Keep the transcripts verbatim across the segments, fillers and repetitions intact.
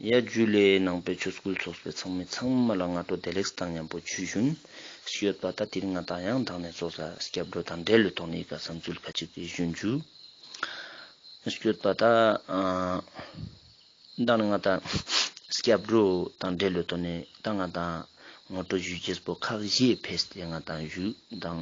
ཡ་ཇུ་ལེ། ནང་པའི་ཆོས་སྐུལ་ཚོགས་པའི་ཚང་མའི་ཚང་མ་ལ་སྔ་དྲོ་བདེ་ལེགས་དང་ཉམ་པོ་ཇུ་ཞུན། སྐྱོད་པ་ད་དེ་རིང་ང་ཏང་ཡང་དང་ནས་ཚོགས་ལ་སྐྱབས་འགྲོ་དང་འབྲེལ་ལོ་ཐོག་ནས་ཀ་བསམ་ཚུལ་ཁ་ཅིག་གི་ཞུན་ཇུ། སྐྱོད་པ་ད་ཨ་མདང་ནས་ང་ཏང་སྐྱབས་འགྲོ་དང་འབྲེལ་ལོ་ཐོག་ནས་ད་ང་ཏང་ངོ་སྤྲོད་ཞུ་ཅེས་པོ་ཁག་བཞི་ཕེས་ཏེ་ང་ཏང་ཞུ་དང་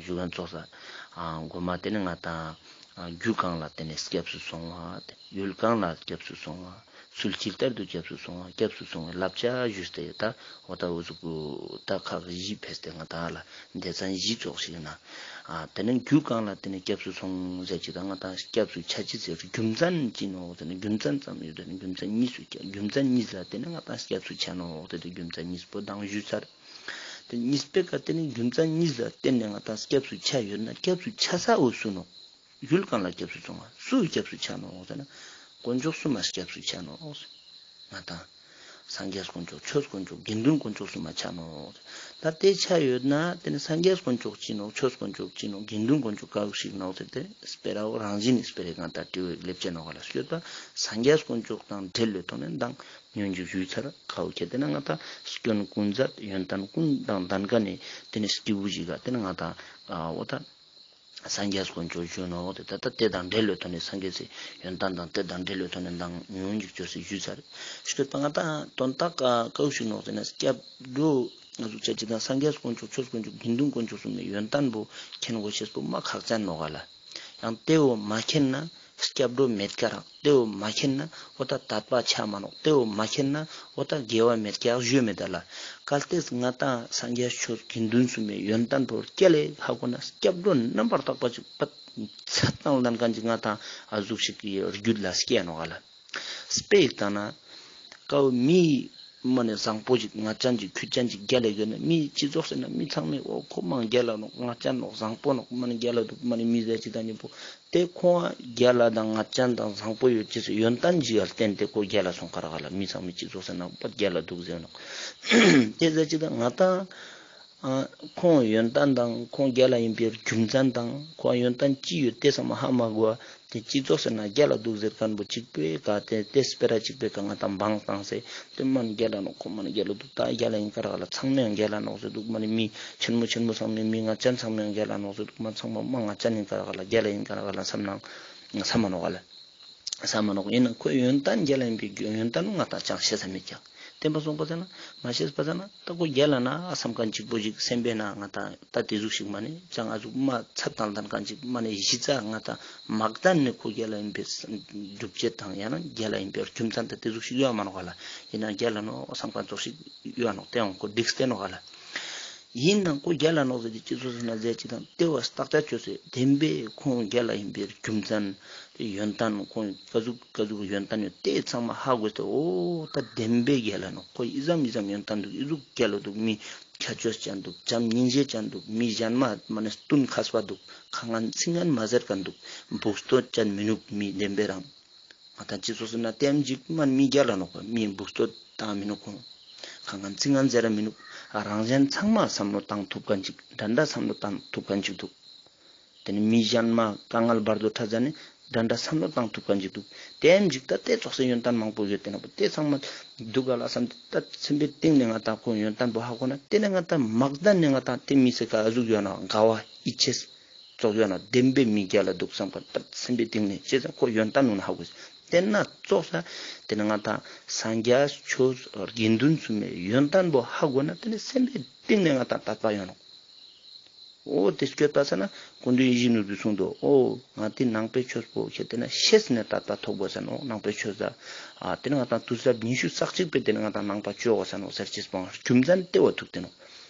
ཞུ་མཁན་ཚོགས་ས། ཨ་གོ་མ་དེ་ནས་ང་ཏང་ཨ་རྒྱུ་གང་ལ་བརྟེན་ནས་སྐྱབས་སུ་སོང་བ། ཡུལ་གང་ལ་སྐྱབས་སུ་སོང་བ། ཚུལ་ཇི་ལྟར་དུ་སྐྱབས་སུ་སོང་བ། སྐྱབས་སུ་སོང་བའི་བསླབ་བྱ་ཞུས་ཏེ་ད་འོ་ད་འུ་ཟུག་ད་ཁག་བཞི་ཕེས་ཏེ་ང་ཏང་ལ་སྡེ་ཚན་བཞི་ཙོགས་ཤིག་ན། ཨ་དེ་ནས་རྒྱུ་གང་ལ་བརྟེན་ནས་སྐྱབས་སུ་སོང་ཟེར་ཅིག་ད་ང་ཏང་སྐྱབས་སུ་ཆ་ཅེས་ཟེར་རྒྱུ་མཚན་ཅི་ནོག་ཟེར་ན་རྒྱུ་མཚན་ཙམ་ཡོད་དེ་ནས་རྒྱུ་མཚན་གཉིས་སུ་སྐྱབས་རྒྱུ་མཚན་གཉིས་ལ་བརྟེན་ནས་ང་ཏང་སྐྱབས་སུ་ཆ་ནོག་ཟེར་ཏེ་རྒྱུ་མཚན་གཉིས་པོ་དང་ཞུས་ཚར། དེ་གཉིས་པའི་ཀ་དེ་ནི་རྒྱུ་མཚན་གཉིས་ལ་བརྟེན་ནས་ང་ཏང་སྐྱབས་སུ་ཆ་ཡོད་ན་སྐྱབས་སུ་ཆ་ས་འོ་སུ་ནོག་ཡུལ་གང་ལ་སྐྱབས་སུ་སོང་བ། སུ་སྐྱབས་སུ་ཆ་ནོག་ཟེར་ན། དཀོན་མཆོག་གསུམ་ལ་སྐྱབས་སུ་ཆ་ནོག་ཟེར། ང་ཏང་སངས་རྒྱས་དཀོན་མཆོག་ཆོས་དཀོན་མཆོག་དགེ་འདུན་དཀོན་མཆོག་གསུམ་ལ་ཆ་ནོག་ཟེར། ད་དེ་ཆ་ཡོད་ན་དེ་ནི་སངས་རྒྱས་དཀོན་མཆོག་ཅི་ནོག་ཆོས་དཀོན་མཆོག་ཅི་ནོག་དགེ་འདུན་དཀོན་མཆོག་ག་ཟུག་ཞིག་ནོག་ཟེར་ཏེ་སྤེ་ར་བོ་རང་བཞིན་ནི་སྤེ་ར་ང་ཏང་དྲི་བའི་ལེབ་ཅེས་ནོག་ག་ལ་སྐྱོད་པ་སངས་རྒྱས་དཀོན་མཆོག་དང་འབྲེལ་ལོ་ཐོག་ནས་མདང་ཉོན་ཅིག་ཞུས་ཚར། ཁ་བོ་ཁྱེར་ཏེ་ན་ང་ཏང་སྐྱོན་ཀུན་ཟད་ཡོན་ཏན་ཀུན་དང་ལྡན་མཁན་ནི་དེ་ནི་སྐྱེས་བུ་ཞིག་ག་དེ་ནི་ང་ཏང་ཨ་འོ་ད་སངས་རྒྱས་དཀོན་མཆོག་ཞུ་ནོག་དེ་ད་ལྟ་དེ་དང་འབྲེལ་ལོ་ཐོག་ནས་སངས་རྒྱས་སི་ཡོན་ཏན་དང་དེ་དང་འབྲེལ་ལོ་ཐོག་ནས་མདང་ཉོན་ཅིག་ཅོས་སེ་ཞུས་ཚར། སྐྱོད་པ་ང་ཏང་དོན་དག་ག་ཟུག་ཞིག་ནོག་ཟེར་ན་སྐྱབས་འགྲོ་ང་ཟུག་ཆ་ཅིག་དང་སངས་རྒྱས་དཀོན་མཆོག་ཆོས་དཀོན་མཆོག་དགེ་འདུན་དཀོན་མཆོག་གསུམ་མའི་ཡོན་ཏན་པོ་མཁྱེན་དགོས་ཤེས་པོ་མ་ཁག་ཅན་ནོག་ག་ལ། ཡང་དེ་བོ་མ་མཁྱེན་ན་སྐྱབས་འགྲོ་མེད་ཀ་རག་དེ་བོ་མ་མཁྱེན་ན་འོ་ད་དད་པ་ཆ་མ་ནོག་དེ་བོ་མ་མཁྱེན་ན་འོ་ད་དགེ་བ་མེད་ཀ་ཞུ་མེད་ད་ལ། གལ་ཏེ་ང་ཏང་སངས་རྒྱས་ཆོས་དགེ་འདུན་གསུམ་མའི་ཡོན་ཏན་པོ་སྐྱེ་ལེ་ཧ་གོ་ན་སྐྱབས་འགྲོ་རྣམ་པར་དག་པ་ཅིག་པད་ཚད་དང་ལྡན་མཁན་ཅིག་ང་ཏང་ཨ་ཟུག་ཞིག་གི་རྒྱུད་ལ་སྐྱེ་ནོག་ག་ལ། དཔེ་ཡིག་ཏང་ན། ཀའོ་མི་མ་ནེ་བཟང་པོ་ཅིག་ངར་ཅན་ཅིག་ཁུར་ཅན་ཅིག་རྒྱལ་ལ་ཡོད་ན་མི་སྤྱི་ཚོགས་ཟེར་ན་མི་ཚང་མས་འོ་ཁོ་མ་རྒྱལ་ལ་ནོག་ངར་ཅན་ནོག་བཟང་པོ་ནོག་མ་ནེ་རྒྱལ་ལ་འདུག་མ་ནེ་མི་ཟེར་ཅིག་དང་ཉམ་པོ་དེ་ཁོང་རྒྱལ་ལ་དང་ངར་ཅན་དང་བཟང་པོ་ཡོད་ཅེས་སི་ཡོན་ཏན་ཅིག་ལ་བརྟེན་ཏེ་ཁོ་རྒྱལ་ལ་སོང་ཁ་རག་ག་ལ། མི་ཚང་མས་སྤྱི་ཚོགས་ཟེར་ན་པད་རྒྱལ་ལ་འདུག་ཟེར་ནོག་དེ་ཟེར་ཅིག་དང་ང་ཏང་ཨ་ཁོང་ཡོན་ཏན་དང་ཁོང་རྒྱལ་ལ་ཡིན་པའི་རྒྱུ་མཚན་དང་ཁོང་ཡོན་ཏན་ཅི་ཡོད་དེ་ཚང་མ་ཧ་མ་གོ་བ་དེ་སྤྱི་ཚོགས་ཟེར་ན་རྒྱལ་ལ་འདུག་ཟེར་མཁན་པོ་གཅིག་པོའི་ཀ་དེ་དེ་སྤེ་ར་གཅིག་པོའི་ཀ་ང་ཏང་བང་བཏང་སེ་དེ་མ་ནེ་རྒྱལ་ལ་ནོག་ཁོ་མ་ནེ་རྒྱལ་ལ་འདུག་ད་རྒྱལ་ལ་ཡིན་ཀ་རག་ག་ལ། ཚང་མས་ཡང་རྒྱལ་ལ་ནོག་ཟེར་འདུག་མ་ནེ་མི་ཆེན་མོ་ཆེན་མོ་ཚང་མས་མི་ངར་ཅན་ཚང་མས་ཡང་རྒྱལ་ལ་ནོག་ཟེར་འདུག་མ་ཚང་མ་མ་ངར་ཅན་ཡིན་ཀ་རག་ག་ལ། རྒྱལ་ལ་ཡིན་ཀ་རག་ག་ལ་བསམ་ན་བསམ་མ་ནོག་ག་ལ། བསམ་མ་ནོག་ཡིན་ན་ཁོའི་ཡོན་ཏན་རྒྱལ་ལ་ཡིན་པའི་ཡོན་ཏན་ང་ཏང་ཅང་ཤེས་ས་མེད་ཀྱག་དེ་མ་སོང་པ་ཟེར་ན་མ་ཤེས་པ་ཟེར་ན་ད་ཁོ་རྒྱལ་ལ་ན་ཨ་བསམ་མཁན་གཅིག་པོ་ཞིག་སེམས་པའི་ནང་ང་ཏང་ད་དེ་ཟུག་ཞིག་མ་ནེ་ཅང་ཨ་ཟུག་མ་ཚད་དང་ལྡན་མཁན་ཅིག་མ་ནེ་གཞི་རྩ་ང་ཏང་མ་གཏན་ནས་ཁོ་རྒྱལ་ལ་ཡིན་པའི་སྒྲུབ་བྱེད་དང་ཡང་ན་རྒྱལ་ལ་ཡིན་པའི་རྒྱུ་མཚན་ད་དེ་ཟུག་ཞིག་ཡོད་མ་ནོག་ག་ལ། ཡིན་ན་རྒྱལ་ལ་ནོག་བསམ་མཁན་ཙོགས་ཞིག་ཡོད་ནོག་དེ་ཡང་ཁོ་འགྲིག་སྟེ་ནོག་ག་ལ། ཡིན་ནའང་ཁོ་རྒྱལ་ལ་ནོག་ཟེར་ཏེ་སྤྱི་ཚོགས་ཟེར་ན་ཟེར་ཅིག་དང་དེ་བ་བརྟག་དཔྱད་བཅོས་སེ་བདེན་པའི་ཁོང་རྒྱལ་ལ་ཡིན་པའི་རྒྱུ་མཚན་ཡོན་ཏན་ཁོང་ག་ཟུག་ག་ཟུག་ཡོན་ཏན་ཡོད་དེ་ཚང་མ་ཧ་གོ་སྟེ་འོ་ད་བདེན་པའི་རྒྱལ་ལ་ནོག་ཁོ་ཨི་ཙམ་ཨི་ཙམ་ཡོན་ཏན་འདུག་ཨི་ཟུག་རྒྱལ་ལ་འདུག་མི་ཁྱད་ཆོས་ཅན་འདུག་བྱམས་སྙིང་རྗེ་ཅན་འདུག་མི་གཞན་མ་མ་ནེ་བསྟུན་མཁས་པ་འདུག་ཁ་ངན་ཚིག་ངན་མ་ཟེར་མཁན་འདུག་འབུག་སྟོད་ཅན་མི་ནུག་མི་བདེན་པའི་རང་། ང་ཏང་སྤྱི་ཚོགས་ཟེར་ན་ལྟད་མོ་ཅིག་མ་ནེ་མི་རྒྱལ་ལ་ནོག་པ་མི་འབུ་སྟོད་བཏང་མི་ནུག་ཁོང་། ཁ་ངན་ཚིག་ངན་ཟེར་ར་མི་ནུག་རང་གཞན་ཚང་མ་བསམ་བློ་བཏང་ཐུབ་མཁན་ཅིག་འདྲ་འདྲ་བསམ་བློ་བཏང་ཐུབ་མཁན་ཅིག་འདུག་དེ་ནི་མི་གཞན་མ་དཀའ་ངལ་བར་དོ་ཁྲ་ཟ་ནི་འདྲ་འདྲ་བསམ་བློ་བཏང་ཐུབ་མཁན་ཅིག་འདུག་དེ་ཡང་ཅིག་ད་དེ་ཙོགས་སེ་ཡོན་ཏན་མང་པོ་ཡོད་དེ་ན་པོ་དེ་ཚང་མ་འདུག་ག་ལ་བསམ་སྟེ་ད་སེམས་པའི་གཏིང་ནས་ང་ཏང་ཁོང་ཡོན་ཏན་པོ་ཧ་གོ་ན་དེ་ནི་ང་ཏང་མ་གཏན་ནས་ང་ཏང་དེ་མི་སེ་ཀ་ཨ་ཟུག་ཡོད་ན་དགའ་བ་ཡིད་ཆེས། ཙོགས་ཡོད་ན་བདེན་པའི་མི་རྒྱལ་ལ་འདུག་བསམ་པ་ད་སེམས་པའི་གཏིང་ནས་བྱས་ཙང་ཁོ་ཡོན་ཏན་ནུ་ན་ཧ་གོ་དེ་ན་ཙོགས་ས་དེ་ནི་ང་ཏང་སངས་རྒྱས་ཆོས་དགེ་འདུན་གསུམ་མའི་ཡོན་ཏན་པོ་ཧ་གོ་ན་དེ་ནི་སེམས་པའི་གཏིང་ནས་ང་ཏང་དད་པ་ཡོང་ནོག་འོ་དེ་སྐྱོད་པ་ས་ན་སྐུ་མདུན་ཡིད་བཞིན་ནོར་བུས་གསུངས་འདུག་འོ་ང་དེ་ནང་པའི་ཆོས་པོ་ཁྱེད་དེ་ན་ཤེས་ནས་དད་པ་ཐོབ་དགོས་ས་ནོག་ནང་པའི་ཆོས་ད་ཨ་དེ་ནི་ང་ཏང་དུས་རབས་ཉི་ཤུ་རྩ་གཅིག་པའི་དེ་ནི་ང་ཏང་ནང་པ་བཅོ་དགོས་ས་ནོག་ཟེར་ཅེས་པོ་རྒྱུ་མཚན་དེ་བ་ཐུག་དེ་ནོག་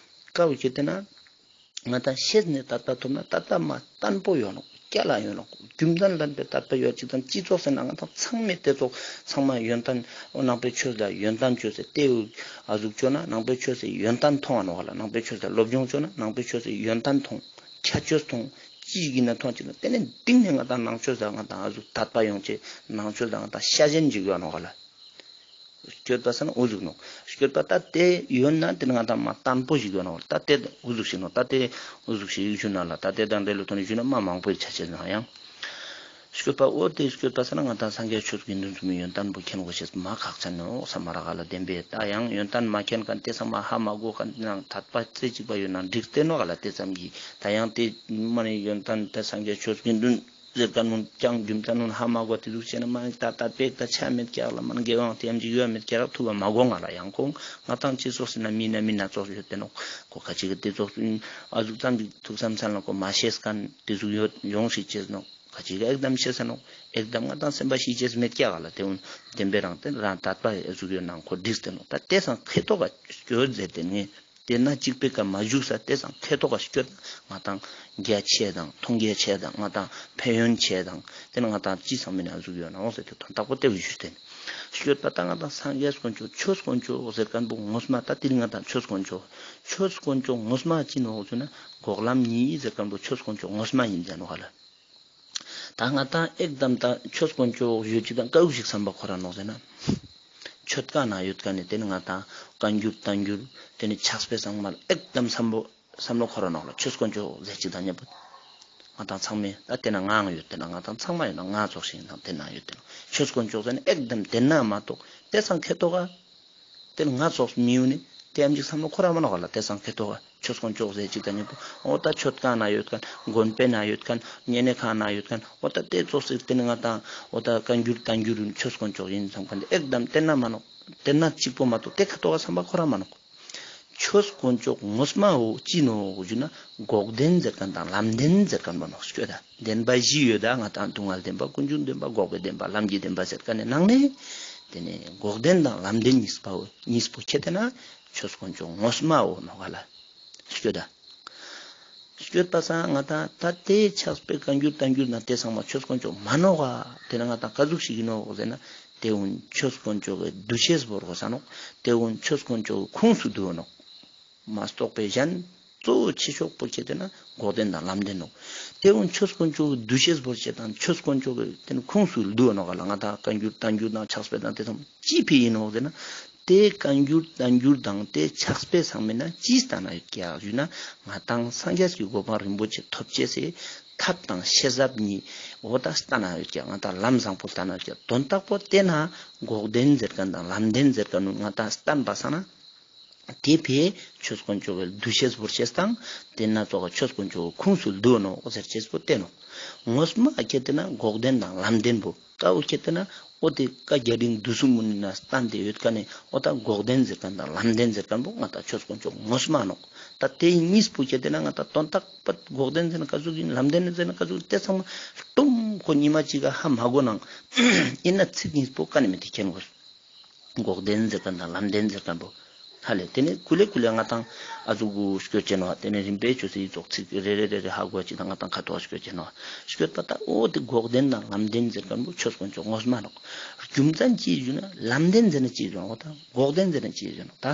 ཀ་བོ་ཁྱེད་དེ་ན། ང་ཏང་ཤེས་ནས་དད་པ་ཐོབ་ན་དད་པ་མ་བརྟན་པོ་ཡོང་ནོག་རྒྱལ་ལ་ཡོང་ནོག་རྒྱུ་མཚན་ལྡན་པའི་དད་པ་ཡོད་ཅིག་དང་སྤྱི་ཚོགས་ཟེར་ན་ང་ཏང་ཚང་མས་དེ་ཙོགས་ཚང་མ་ཡོན་ཏན་ནང་པའི་ཆོས་ལ་ཡོན་ཏན་བཅོས་སེ་དེ་ཨ་ཟུག་བཅོས་ན་ནང་པའི་ཆོས་སི་ཡོན་ཏན་མཐོང་ང་ནོག་ག་ལ། ནང་པའི་ཆོས་ལ་སློབ་སྦྱོང་བཅོས་ན་ནང་པའི་ཆོས་སི་ཡོན་ཏན་མཐོང་ཁྱད་ཆོས་མཐོང་ཅི་ཞིག་ཡིན་ན་མཐོང་ཅིག་ན་དེ་ནས་གཏིང་ནས་ང་ཏང་ནང་ཆོས་ལ་ང་ཏང་ཨ་ཟུག་དད་པ་ཡོང་ཅེས་ནང་ཆོས་ལ་ང་ཏང་ཤ་ཞེན་ཅིག་ཡོང་ནོག་ག་ལ། སྐྱོད་པ་ས་ན་འུ་ཟུག་ནོག་སྐྱོད་པ་ད་དེ་ཡོད་ན་དེ་ནི་ང་ཏང་མ་བརྟན་པོ་ཞིག་ཡོད་ནོག་ད་དེ་འུ་ཟུག་ཞིག་ནོག་ད་དེ་འུ་ཟུག་ཞིག་ཞུ་ན་ལ་ད་དེ་དང་འབྲེལ་ལོ་ཐོག་ནས་ཞུ་ན་མ་མང་པོ་ཡི་ཆ་ཆེ་ན་ཡང་ སྐྱོད་པ་འོ་དེ་སྐྱོད་པ་ས་ན་ང་ཏང་སངས་རྒྱས་ཆོས་དགེ་འདུན་གསུམ་ཡོན་ཏན་པོ་མཁྱེན་དགོས་ཤེས་མ་ཁག་ཆེན་ནོག་བསམ་མ་རག་ག་ལ། བདེན་པས་ད་ཡང་ཡོན་ཏན་མ་མཁྱེན་མཁན་དེ་ཚང་མ་ཧ་མ་གོ་མཁན་ནང་དད་པ་རྩེ་གཅིག་པ་ཡོད་ན་འགྲིག་སྟེ་ནོག་ག་ལ། དེ་ཙམ་གྱིས་ད་ཡང་དེ་མ་ནི་ཡོན་ཏན་དེ་སངས་རྒྱས་ཆོས་དགེ་འདུན་ཟེར་མཁན་ནོ་ཀྱང་རྒྱུ་མཚན་ནོ་ཧ་མ་གོ་དེ་ཟུག་བྱས་ན་མ་ནི་ད་དད་པའི་ད་ཆ་མེད་ཀྱག་ལ། མ་ནི་དགེ་བའང་དེ་ཡང་ཅིག་ཡོད་མེད་ཀྱག་ཐུབ་པ་མ་གོ་ང་ལ། ཡང་ཁོང་ང་ཏང་སྤྱི་ཚོགས་ཟེར་ན་མི་ན་མི་སྣ་ཚོགས་ཡོད་དེ་ནོག། ཁོ་ཁ་ཅིག་གི་དེ་ཚོགས་ཨ་ཟུག་ཙམ་གྱི་ཐུགས་བསམ་ཚང་ལ་ཁོ་མ་ཤེས་མཁན་དེ་ཟུག་ཡོད་ཡོང་ཞིག་ཅེས་ནོག། ཁ་ཅིག་ག་ཨེག་དམ་ཤེས་ས་ནོག། ཨེག་དམ་ང་ཏང་སེམས་པ་ཤི་ཅེས་མེད་ཀྱག་ག་ལ། དེ་འུན་བདེན་པའི་རང་དེ་རང་དད་པ་ཨ་ཟུག་ཡོད་ནང་ཁོ་འགྲིག་སྟེ་ནོག། ད་དེ་སང་ཁེ་ཏོག་ག་སྐྱོད་ཟེར་དེ་ནི་དེ་ན་གཅིག་པའི་ཀ་མ་བཞུགས་ས་དེ་སང་ཁེ་ཏོག་ག་སྐྱོད་ན་ང་ཏང་རྒྱ་ཆེ་དང་མཐོང་རྒྱ་ཆེ་དང་ང་ཏང་ཕན་ཡོན་ཆེ་དང་དེ་ན་ང་ཏང་ཅི་ཚང་མི་ན་ཨ་ཟུག་ཡོད་ནང་ཟེར་དེ་དོན་དག་པོ་དེ་བཞུགས་ཏེ་ནི་སྐྱོད་པ་ད་ང་ཏང་སངས་རྒྱས་དཀོན་མཆོག་ཆོས་དཀོན་མཆོག་ཟེར་མཁན་པོ་ངོ་མ་ད་དེ་རིང་ང་ཏང་ཆོས་དཀོན་མཆོག་ཆོས་དཀོན་མཆོག་ངོ་མ་ཅི་ནོག་ཟེར་ན་འགོག་ལམ་གཉིས་ཟེར་མཁན་པོ་ཆོས་དཀོན་མཆོག་ངོ་མ་ཡིན་ཟེར་ནོག་ག་ལ། ད་ང་ཏང་ཨེག་དམ་ད་ཆོས་དཀོན་མཆོག་ཡོད་ཅིག་དང་ཀ་ཟུག་ཞིག་བསམ་པ་འཁོར་ར་ནོག་ཟེར་ན། ཆོས་ཀ་ན་ཡོད་མཁན་ནི་དེ་ནི་ང་ཏང་བཀའ་འགྱུར་བསྟན་འགྱུར་དེ་ནི་ཕྱག་དཔེ་ཚང་མ་ལ་ཨེག་དམ་བསམ་པོ་བསམ་བློ་འཁོར་ར་ནོག་ལ། ཆོས་དཀོན་མཆོག་ཟེར་ཅིག་དང་མཉམ་པོ་ང་ཏང་ཚང་མས་ད་དེ་ན་ངའང་ཡོད་དེ་ན་ང་ཏང་ཚང་མ་ཡོད་ན་ང་ཚོགས་ཤིག་དང་དེ་ན་ཡོད་དེ་ན་ཆོས་དཀོན་མཆོག་ཟེར་ན་ཨེག་དམ་དེ་ན་མ་གཏོགས་དེ་སང་ཁེ་ཏོག་ག་དེ་ང་ཚོགས་མི་ཡོང་ནི་དེ་ཡང་ཅིག་བསམ་བློ་འཁོར་ར་མ་ནོག་ག་ལ། དེ་སང་ཁེ་ཏོག་ག་ཆོས་དཀོན་མཆོག་ཟེར་ཅིག་དང་མཉམ་པོ་འོ་ད་ཆོས་ཁང་ན་ཡོད་མཁན་དགོན་པའི་ན་ཡོད་མཁན་བསྙེན་གནས་ཁང་ན་ཡོད་མཁན་འོ་ད་དེ་ཚོགས་ཟེར་དེ་ནི་ང་ཏང་འོ་ད་བཀའ་འགྱུར་བསྟན་འགྱུར་ཆོས་དཀོན་མཆོག་ཡིན་བསམ་མཁན་དེ་ཨེག་དམ་དེ་ན་མ་ནོག། དེ་ན་གཅིག་པོ་མ་གཏོགས་དེ་ཁེ་ཏོག་ག་བསམ་པ་འཁོར་ར་མ་ནོག། ཆོས་དཀོན་མཆོག་ངོ་མ་བོ་ཅི་ནོག་ཞུ་ན་འགོག་བདེན་ཟེར་མཁན་དང་ལམ་བདེན་ཟེར་མཁན་པོ་ནོག་སྐྱོད་ད། བདེན་པ་བཞི་ཡོད་ད་ང་ཏང་སྡུག་བསྔལ་བདེན་པ་ཀུན་འབྱུང་བདེན་པ་འགོག་པའི་བདེན་པ་ལམ་གྱི་བདེན་པ་ཟེར་མཁན་ནི་ནང་ནས་དེ་ནི་འགོག་བདེན་དང་ལམ་བདེན་གཉིས་པ་བོ་གཉིས་པོ་ཁྱེད་དེ་ན་ཆོས་དཀོན་མཆོག་ངོ་མ་བོ་ནོག་ག་ལ་སྐྱོད་ད། སྐྱོད་པ་སང་ང་ཏང་ད་དེ་ཕྱག་དཔེ་བཀའ་འགྱུར་བསྟན་འགྱུར་ན་དེ་ཚང་མ་ཆོས་དཀོན་མཆོག་མ་ནོག་ག། དེ་ན་ང་ཏང་ཀ་ཟུག་ཞིག་ཡིན་ནོག་ཟེར་ན་དེ་འུན་ཆོས་དཀོན་མཆོག་གི་འདུ་ཤེས་བོར་དགོས་ས་ནོག། དེ་འུན་ཆོས་དཀོན་མཆོག་གི་ཁུངས་སུ་འདུ་ནོག། མ་གཏོགས་པའི་གཞན་གཙོ་བོ་ཆེ་ཤོས་པོ་ཁྱེད་དེ་ན་འགོག་བདེན་དང་ལམ་བདེན་ནོག། དེ་འུན་ཆོས་དཀོན་མཆོག་གི་འདུ་ཤེས་བོར་ཅེས་དང་ཆོས་དཀོན་མཆོག་གི་དེ་ནི་ཁུངས་སུ་འདུ་ནོག་ག་ལ། ང་ཏང་བཀའ་འགྱུར་བསྟན་འགྱུར་དང་ཕྱག་དཔེ་དང་དེ་ཚང་མ་ཅི་ཕི་ཡིན་ནོག་ཟེར་ན། དེ་བཀའ་འགྱུར་བསྟན་འགྱུར་དང་དེ་ཕྱག་དཔེ་ཚང་མའི་ནང་ཅི་སྟན་ན་ཡོད་ཀྱག་ཞུ་ན་ང་ཏང་སངས་རྒྱས་ཀྱི་གོ་འཕང་རིན་པོ་ཆེ་ཐོབ་ཅེས་སི་ཐབས་དང་ཤེས་རབ་གཉིས་འོ་ད་སྟན་ན་ཡོད་ཀྱག། ང་ཏང་ལམ་བཟང་པོ་སྟན་ན་ཡོད་ཀྱག། དོན་དག་པོ་དེ་ན་འགོག་བདེན་ཟེར་མཁན་དང་ལམ་བདེན་ཟེར་མཁན་ནི་ང་ཏང་སྟན་པ་སང་ན་དེ་ཕི་ཆོས་དཀོན་མཆོག་གི་འདུ་ཤེས་བོར་ཅེས་དང་དེ་ན་ཙོགས་ཆོས་དཀོན་མཆོག་གི་ཁུངས་སུ་འདུ་ནོག་ཟེར་ཅེས་པོ་དེ་ནོག། ངོ་མ་ཁྱེད་དེ་ན་འགོག་བདེན་དང་ལམ་བདེན་པོ་ཀ་བོ་ཁྱེད་དེ་ན་འོ་དེ་བཀའ་རྒྱ་འབྲིང་བསྡུས་གསུམ་མུ་ནི་ན་སྟན་ཏེ་ཡོད་མཁན་ནི་འོ་ད་འགོག་བདེན་ཟེར་མཁན་དང་ལམ་བདེན་ཟེར་མཁན་པོ་ང་ཏང་ཆོས་དཀོན་མཆོག་ངོ་མ་ནོག། ད་དེ་གཉིས་པོ་ཁྱེད་དེ་ན་ང་ཏང་དོན་དག་པ་འགོག་བདེན་ཟེར་ན་ཀ་ཟུག་ཡིན་ལམ་བདེན་ཟེར་ན་ཀ་ཟུག་དེ་ཚང་མ་སྟོང་ཁོ་ཉི་མ་གཅིག་ག་ཧ་མ་གོ་ནང་ཡིན་ན་ཚིག་གཉིས་པོ་ཀ་ནི་མེད་དེ་མཁྱེན་དགོས། འགོག་བདེན་ཟེར་མཁན་དང་ལམ་བདེན་ཟེར་མཁན་པོ། ཧ་ལེ། དེ་ནི་ཀུ་ལེ་ཀུ་ལེ་ང་ཏང་ཨ་ཟུག་གུ་སྐྱོད་ཅེས་ནོག། དེ་ནི་རིམ་པས་ཆོས་སི་ཡི་ཙོགས་ཚིག་རེ་རེ་རེ་རེ་ཧ་གོ་ཅིག་དང་ང་ཏང་ཁ་ཐོག་སྐྱོད་ཅེས་ནོག། སྐྱོད་པ་ད་འོ་དེ་འགོག་བདེན་དང་ལམ་བདེན་ཟེར་མཁན་པོ་ཆོས་དཀོན་མཆོག་ངོ་མ་ནོག། རྒྱུ་མཚན་ཅི་ཞུ་ན་ལམ་བདེན་ཟེར་ན་ཅི་ཞུ་ནོག། འོ་ད་འགོག་བདེན་ཟེར་ན་ཅི་ཞུ་ནོག། ད་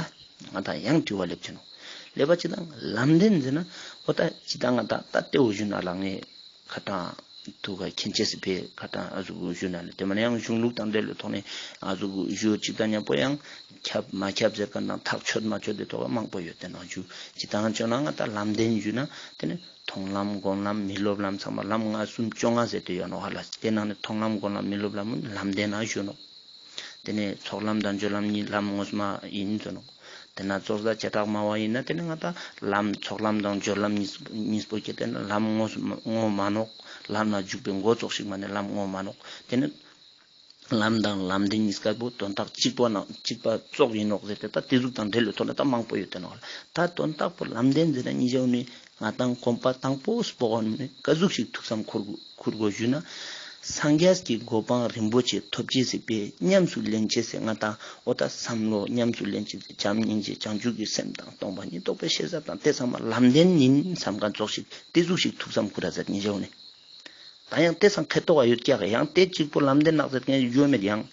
ང་ཏང་ཡང་དྲི་བ་སླེབས་ཅེས་ནོག། སླེབས་པ་ཅིག་དང་ལམ་བདེན་ཟེར་ན་འོ་ད་ཅིག་དང་ང་ཏང་ད་དེ་འོ་ཞུ་ན་ལ་ངས་ཁ་ཏང་ཐུག་ག་མཁྱེན་ཅེས་སི་ཕི་ཁ་ཏང་ཨ་ཟུག་གུ་ཞུ་ན་ལེ། དེ་མ་ནི་ཡང་གཞུང་ལུགས་དང་འབྲེལ་བའི་ཐོག་ནས་ཨ་ཟུག་གུ་ཞུ་ཅིག་དང་མཉམ་པོ་ཡང་ཁྱབ་མ་ཁྱབ་ཟེར་མཁན་དང་ཐག་ཆོད་མ་ཆོད་དེ་ཐོག་མང་པོ་ཡོད་དེ་ནོག། ཞུ་ཅིག་དང་ཆོད་ན་ང་ཏང་ལམ་བདེན་ཞུ་ན་དེ་ནི་མཐོང་ལམ་སྒོམ་ལམ་མི་སློབ་ལམ་ཚང་མ་ལམ་ལྔ་གསུམ་བཅོ་ལྔ་ཟེར་ཏེ་ཡོད་ནོག་ཧ་ལ། དེ་ནང་ནས་མཐོང་ལམ་སྒོམ་ལམ་མི་སློབ་ལམ་ལམ་བདེན་ན་ཞུ་ནོག། དེ་ནས་ཚོགས་ལམ་དང་སྦྱོར་ལམ་གཉིས་ལམ་ངོ་མ་ཡིན་ཟེར་ནོག། དེ་ན་ཙོགས་ལ་བྱེ་བྲག་སྨྲ་བ་ཡིན་ན་དེ་ནི་ང་ཏང་ལམ་ཚོགས་ལམ་དང་སྦྱོར་ལམ་གཉིས་གཉིས་པོ་ཁྱེད་དེ་ན་ལམ་ངོ་ངོ་མ་ནོག། ལམ་ལ་འཇུག་པའི་འགོ་ཙོགས་ཤིག་མ་ནི་ལམ་ངོ་མ་ནོག། དེ་ནི་ལམ་དང་ལམ་བདེན་གཉིས་ཀ་པོ་དོན་དག་གཅིག་པོ་ན་གཅིག་པ་ཙོགས་ཡིན་ནོག་ཟེར་ཏེ་ད་དེ་ཟུག་དང་འབྲེལ་བའི་ཐོག་ནས་ད་མང་པོ་ཡོད་དེ་ནོག། ད་དོན་དག་པོ་ལམ་བདེན་ཟེར་ན་ཉི་ཞའོ་ནི་ང་ཏང་གོམ་པ་དང་པོ་སྤོ་གོ་ནི་ཀ་ཟུག་ཞིག་ཐུགས་བསམ་འཁོར་དགོས་ཁུར་དགོས་ཞུ་ན། སངས་རྒྱས་ཀྱི་གོ་འཕང་རིན་པོ་ཆེ་ཐོབ་ཅེས་སི་ཕི་ཉམས་སུ་ལེན་ཅེས་སི་ང་ཏང་འོ་ད་བསམ་བློ་ཉམས་སུ་ལེན་ཅེས་སི་བྱམས་སྙིང་རྗེ་བྱང་ཆུབ་ཀྱི་སེམས་དང་སྟོང་པ་ཉིད་རྟོགས་པའི་ཤེས་རབ་དང་དེ་ཚང་མ་ལམ་བདེན་ཡིན་བསམ་མཁན་ཙོགས་ཤིག་དེ་ཟུག་ཞིག་ཐུགས་བསམ་འཁོར་ར་ཟེར་ཉི་ཞའོ་ནི། ད་ཡང་དེ་སང་ཁེ་ཏོག་ག་ཡོད་ཀྱག་ཡང་དེ་གཅིག་པོ་ལམ་བདེན་ནོག་ཟེར་མཁན་ཡོད་མེད་ཡང་།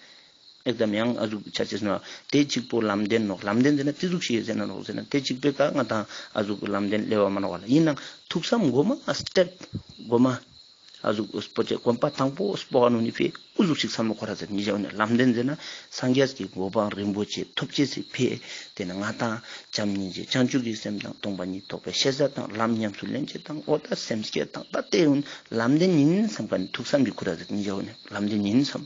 ཨེག་དམ་ཡང་ཨ་ཟུག་ཆ་ཅེས་ནོག། དེ་གཅིག་པོ་ལམ་བདེན་ནོག། ལམ་བདེན་ཟེར་ན་དེ་ཟུག་ཞིག་ཟེར་ན་ནོག་ཟེར་ན་དེ་གཅིག་པོའི་ཀ་ང་ཏང་ཨ་ཟུག་ལམ་བདེན་སླེབས་པ་མ་ནོག་ག་ལ། ཡིན་ནའང་ཐུགས་བསམ་གོ་མ་སི་ཊེབ་གོ་མ་ ཨ་ཟུག་སྤོ་ཅེས་གོམ་པ་དང་པོ་སྤོ་བ་ནོ་ནི་ཕི་ཨུ་ཟུག་ཞིག་བསམ་བློ་འཁོར་ར་ཟེར་ནི་ཞག་ནི་ལམ་བདེན་ཟེར་ན་སངས་རྒྱས་ཀྱི་གོ་འཕང་རིན་པོ་ཆེ་ཐོབ་ཅེས་སི་ཕི་ཏེ་ནེ་ང་ཏང་བྱམས་སྙིང་རྗེ་བྱང་ཆུབ་ཀྱི་སེམས་དང་སྟོང་པ་ཉིད་རྟོགས་པའི་ཤེས་རབ་དང་ལམ་ཉམས་སུ་ལེན་ཅེས་དང་འོ་ད་སེམས་བསྐྱེད་དང་ད་ཏེ་ཡོང་ལམ་བདེན་ཡིན་བསམ་ཁན་ཐུགས་བསམ་གྱི་འཁོར་ར་ཟེར་ནི་ཞག་ནི་ལམ་བདེན་ཡིན་བསམ།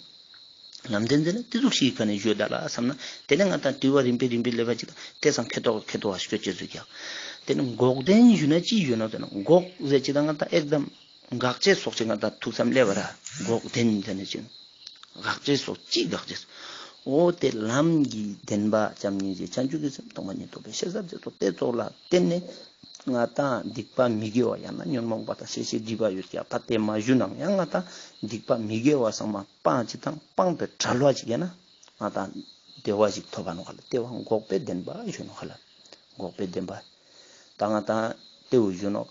ལམ་བདེན་ཟེར་ན་ཏེ་ཟུག་ཞིག་གི་ཀ་ནེ་ཞུ་ད་ལ་བསམ་ན་ཏེ་ནེ་ང་ཏང་དྲི་བ་རིམ་པས་རིམ་པས་ལེབ་བ་ཅིག་དང་ཏེ་སང་ཁེ་ཏོག་ཁེ་ཏོག་ཨ་ཤོད་ཅེས་ཟུག་ཀྱང་། ཏེ་ནེ་འགོག་བདེན་ཞུ་ན་ཅི་ཞུ་ན་ཟེར་ན་འགོག་ཟེར་ཅིག་དང་ང་ཏང་ཨེག་དམ་དགག་ཅེས་སོགས་ཅིག་ང་ཏང་ཐུགས་བསམ་ལེབ་བ་ར་འགོག་བདེན་ཟེར་ན་ཅི་དགག་ཅེས་སོགས་ཅི་དགག་ཅེས་སོགས། འོ་ཏེ་ལམ་གྱི་བདེན་པ་བྱམས་སྙིང་རྗེ་བྱང་ཆུབ་ཀྱི་སེམས་སྟོང་པ་ཉིད་རྟོགས་པའི་ཤེས་རབ་ཟེར་ཏོ་ཏེ་ཙོགས་ལ་བརྟེན་ནས་ང་ཏང་སྡིག་པ་མི་དགེ་བ་ཡང་ན་ཉོན་མོངས་པ་དང་ཤེས་བྱའི་སྒྲིབ་པ་ཡོད་ཀྱང་ད་ཏེ་མ་ཞུ་ནང་ཡང་ང་ཏང་སྡིག་པ་མི་དགེ་བ་ཚང་མ་སྤང་ཅིག་དང་སྤངས་པའི་བྲལ་བ་ཅིག་ཡིན་ན་ང་ཏང་བདེ་བ་ཞིག་ཐོབ་པ་ནོག་ལ། ཏེ་བ་འགོག་པའི་བདེན་པ་ཞུ་ནོག་ལ། འགོག་པའི་བདེན་པ། ད་ང་ཏང་ཏེ་བོ་ཞུ་ནོག།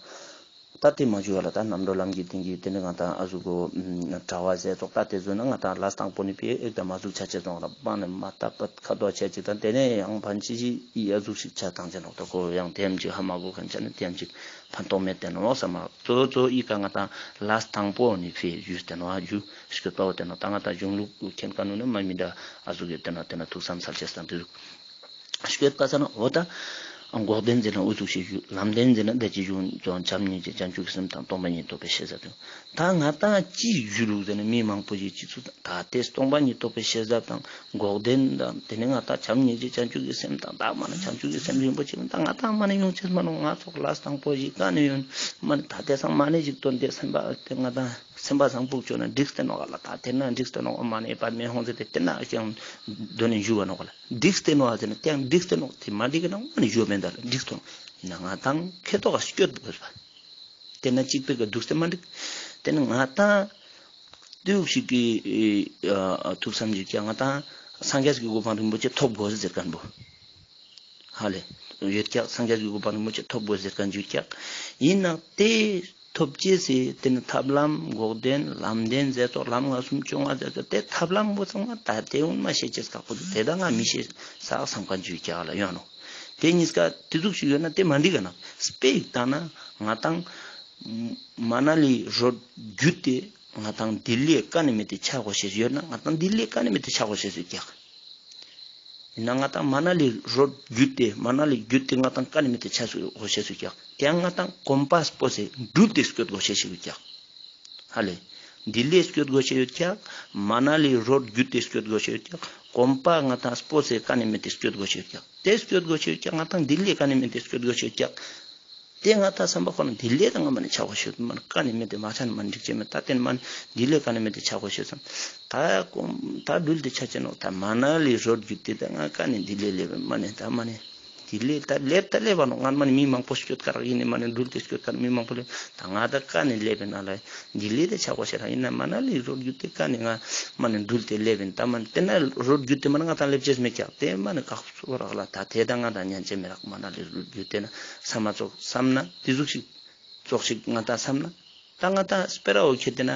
ད་ཏེ་མ་ཞུ་བ་ལ་ད་རྣམ་གྲོལ་ལམ་གྱི་སྟེང་གི་ཏེ་ནེ་ང་ཏང་ཨ་ཟུག་གོ་གྲྭ་བ་ཟེར་ཙོགས་ད་ཏེ་ཟུག་ན་ང་ཏང་ལས་དང་པོ་ནི་ཕི་ཨེག་དམ་ཨ་ཟུག་ཆ་ཅེས་ཙོགས་ལ་པང་ནེ་མ་ཏག་པ་ཁ་དོག་ཆ་ཅིག་དང་ཏེ་ནེ་ཡང་ཕན་ཅི་ཞིག་ཨི་ཨ་ཟུག་ཞིག་ཆ་དང་ཅེ་ནོག་ད་ཁོ་ཡང་ཏེ་ཡམ་ཅིག་ཧ་མ་གོ་ཁན་ཆ་ནི་ཏེ་ཡམ་ཅིག་ཕན་ཐོགས་མེད་ཏེ་ནོག་བསམ་མ་གཙོ་གཙོ་ཨི་ཀ་ང་ཏང་ལས་དང་པོ་ནི་ཕི་ཞུས་ཏེ་ནོག་ཨ་ཞུ་སྐྱོད་པ་བོ་ཏེ་ནོག་ད་ང་ཏང་གཞུང་ལུགས་མཁྱེན་ཁན་ནུ་ནི་མ་མི་འདྲ་ཨ་ཟུག་ཡོད་ཏེ་ནོག་ཏེ་ན་ཐུགས་བསམ་སལ་ཅེས་དང་ཏེ་ཟུག། སྐྱོད་པ་ས་ན་འོ་ད། འགོག་བདེན་ཟེར་ན་ཨུ་ཚུགས་ཤིག་ཞུ། ལམ་བདེན་ཟེར་ན་ད་ཅི་ཞུ་ཙོགས་བྱམས་སྙིང་རྗེ་བྱང་ཆུབ་ཀྱི་སེམས་དང་སྟོང་པ་ཉིད་རྟོགས་པའི་ཤེས་རབ་དང་། ད་ང་ཏང་ཅི་ཞུ་ལུགས་ཟེར་ན་མི་མང་པོ་ཞིག་ཅི་ཚུལ་དང་ད་ཏེ་སྟོང་པ་ཉིད་རྟོགས་པའི་ཤེས་རབ་དང་འགོག་བདེན་དང་ཏེ་ནེ་ང་ཏང་བྱམས་སྙིང་རྗེ་བྱང་ཆུབ་ཀྱི་སེམས་དང་ད་མ་ན་བྱང་ཆུབ་ཀྱི་སེམས་རིན་པོ་ཆེ་ད་ང་ཏང་མ་ན་ཡོང་ཅེས་མ་ནོག། ང་ཙོགས་ལས་དང་པོ་ཞིག་ཀ་ནེ་ཡོང་མ་ན་ད་ཏེ་སང་མ་ནེ་ཞིག་དོན་ཏེ་སེམས་པ་ཏེ་ང་ཏང་སེམས་པ་བཟང་པོ་ཅོ་ན་འགྲིག་སྟེ་ནོག་ལ། ད་ཏེ་ན་འགྲིག་སྟེ་ནོག་མ་ནེ་པ་མེ་ཧོང་ཟེར་ཏེ་ཏེ་ན་ཀྱང་དོན་ནེ་ཞུ་བ་ནོག་ལ། འགྲིག་སྟེ་ནོག་ཟེར་ན་ཏེ་ཡང་འགྲིག་སྟེ་ནོག། ཏེ་མ་འགྲིག་ན་མ་ནེ་ཞུ་བ་མེད་ད་ལ་འགྲིག་སྟེ་ནོག། ཡིན་ན་ང་ཏང་ཁེ་ཏོག་ག་སྐྱོད་དགོས་པ། ཏེ་ན་གཅིག་པའི་ཀ་འདུག་སྟེ་མ་འགྲིག། ཏེ་ན་ང་ཏང་ཏེ་ཟུག་ཞིག་གི་ཨ་ཐུགས་བསམ་ཞིག་ཀྱང་ང་ཏང་སངས་རྒྱས་ཀྱི་གོ་འཕང་རིན་པོ་ཆེ་ཐོབ་དགོས་ཟེར་ཁན་བོ། ཧ་ལེ། ཡོད་ཀྱག། སངས་རྒྱས་ཀྱི་གོ་འཕང་རིན་པོ་ཆེ་ཐོབ་དགོས་ཟེར་ཁན་ཞིག་ཀྱག། ཡིན་ན་ཏེ་ཐོབ་ཅེས་སི་ཏེ་ནི་ཐབས་ལམ་འགོག་བདེན་ལམ་བདེན་ཟེར་ཏོ་ལམ་ལྔ་གསུམ་བཅོ་ལྔ་ཟེར་ཏོ་ཏེ་ཐབས་ལམ་བོ་ཚང་མ་ད་ཏེ་འུན་མ་ཤེས་ཅེས་ཁག་པོ་འདུག། ཏེ་ད་ང་མི་ཤེས་ས་བསམ་ཁན་ཞིག་ཀྱག་ལ་ཡོང་ནོག། ཏེ་གཉིས་ཀ་ཏེ་ཟུག་ཞིག་ཡོད་ན་ཏེ་མ་འགྲིག་ག་ན་དཔེ་ཡིག་ད་ན་ང་ཏང་མ་ན་ལི་རོ་བརྒྱུད་དེ་ང་ཏང་འདི་ལས་ཀ་ནེ་མེད་དེ་ཆ་དགོས་ཤེས་ཡོད་ན་ང་ཏང་འདི་ལས་ཀ་ནེ་མེད་དེ་ཆ་དགོས་ཤེས་ཡོད་ཀྱག། ཡིན་ན་ང་ཏང་མ་ན་ལི་རོ་བརྒྱུད་དེ་མ་ན་ལི་བརྒྱུད་དེ་ང་ཏང་ཀ་ནེ་མེད་དེ་ཆ་དགོས་ཤེས་ཡོད་ཀྱག། ཏེ་ཡང་ང་ཏང་གོམ་པ་སྤོས་ཏེ་འགྲུལ་ཏེ་སྐྱོད་དགོས་ཤེས་ཡོད་ཀྱག། ཧ་ལེ། འདི་ལས་སྐྱོད་དགོས་ཤེས་ཡོད་ཀྱག། མ་ན་ལི་རོ་བརྒྱུད་དེ་སྐྱོད་དགོས་ཤེས་ཡོད་ཀྱག། གོམ་པ་ང་ཏང་སྤོས་ཏེ་ཀ་ནེ་མེད་དེ་སྐྱོད་དགོས་ཤེས་ཡོད་ཀྱག། ཏེ་སྐྱོད་དགོས་ཤེས་ཡོད་ཀྱག། ང་ཏང་འདི་ལས་ཀ་ནེ་མེད་དེ་སྐྱོད་དགོས་ཤེས་ཡོད་ཀྱག། ཏེ་ང་ཏང་བསམ་པ་ཁོ་ན་འདི་ལས་ད་ང་མ་ནེ་ཆ་དགོས་ཤེས་མ་ན་ཀ་ནེ་མེད་དེ་མ་ཆ་ན་མ་ནེ་འགྲིག་ཅེས་མེད། ད་ཏེ་ནི་མ་ནེ་འདི་ལས་ཀ་ནེ་མེད་དེ་ཆ་དགོས་ཤེས་སམ། ད་གོམ་ད་འགྲུལ་ཏེ་ཆ་ཅེས་ནོག། ད་མ་ན་ལི་རོ་བརྒྱུད་དེ་ད་ང་ཀ་ནེ་འདི་ལས་ལེབ་མ་ནེ་ད་མ་ནེ་འདི་ལས་ད་ལེབ་ད་ལེབ་བ་ནོག། ང་མ་ནེ་མི་མང་པོ་སྐྱོད་ཀ་རག་ཡིན་ནི་མ་ནེ་འགྲུལ་ཏེ་སྐྱོད་ཀ་མི་མང་པོ་ལེབ་ད་ང་ད་ཀ་ནེ་ལེབ་ན་ལ་འདི་ལས་ད་ཆ་དགོས་ཤེས་རག། ཡིན་ན་མ་ན་ལི་རོ་བརྒྱུད་དེ་ཀ་ནེ་ང་མ་ནེ་འགྲུལ་ཏེ་ལེབ་ཡིན། ད་མ་ནེ་ཏེ་ན་རོ་བརྒྱུད་དེ་མ་ནེ་ང་ཏང་ལེབ་ཅེས་མེད་ཀྱག། ཏེ་མ་ནེ་ཁག་པོ་རག་ལ། ད་ཏེ་ད་ང་ཏང་ཉན་ཅེས་མེད་རག། མ་ན་ལི་རོ་བརྒྱུད་དེ་ན་བསམ་མ་ཙོགས་བསམ་ན་ཏེ་ཟུག་ཞིག་ཙོགས་ཤིག་ང་ཏང་བསམ་ན། ད་ང་ཏང་སྤེ་ར་བོ་ཁྱེར་ཏེ་ན་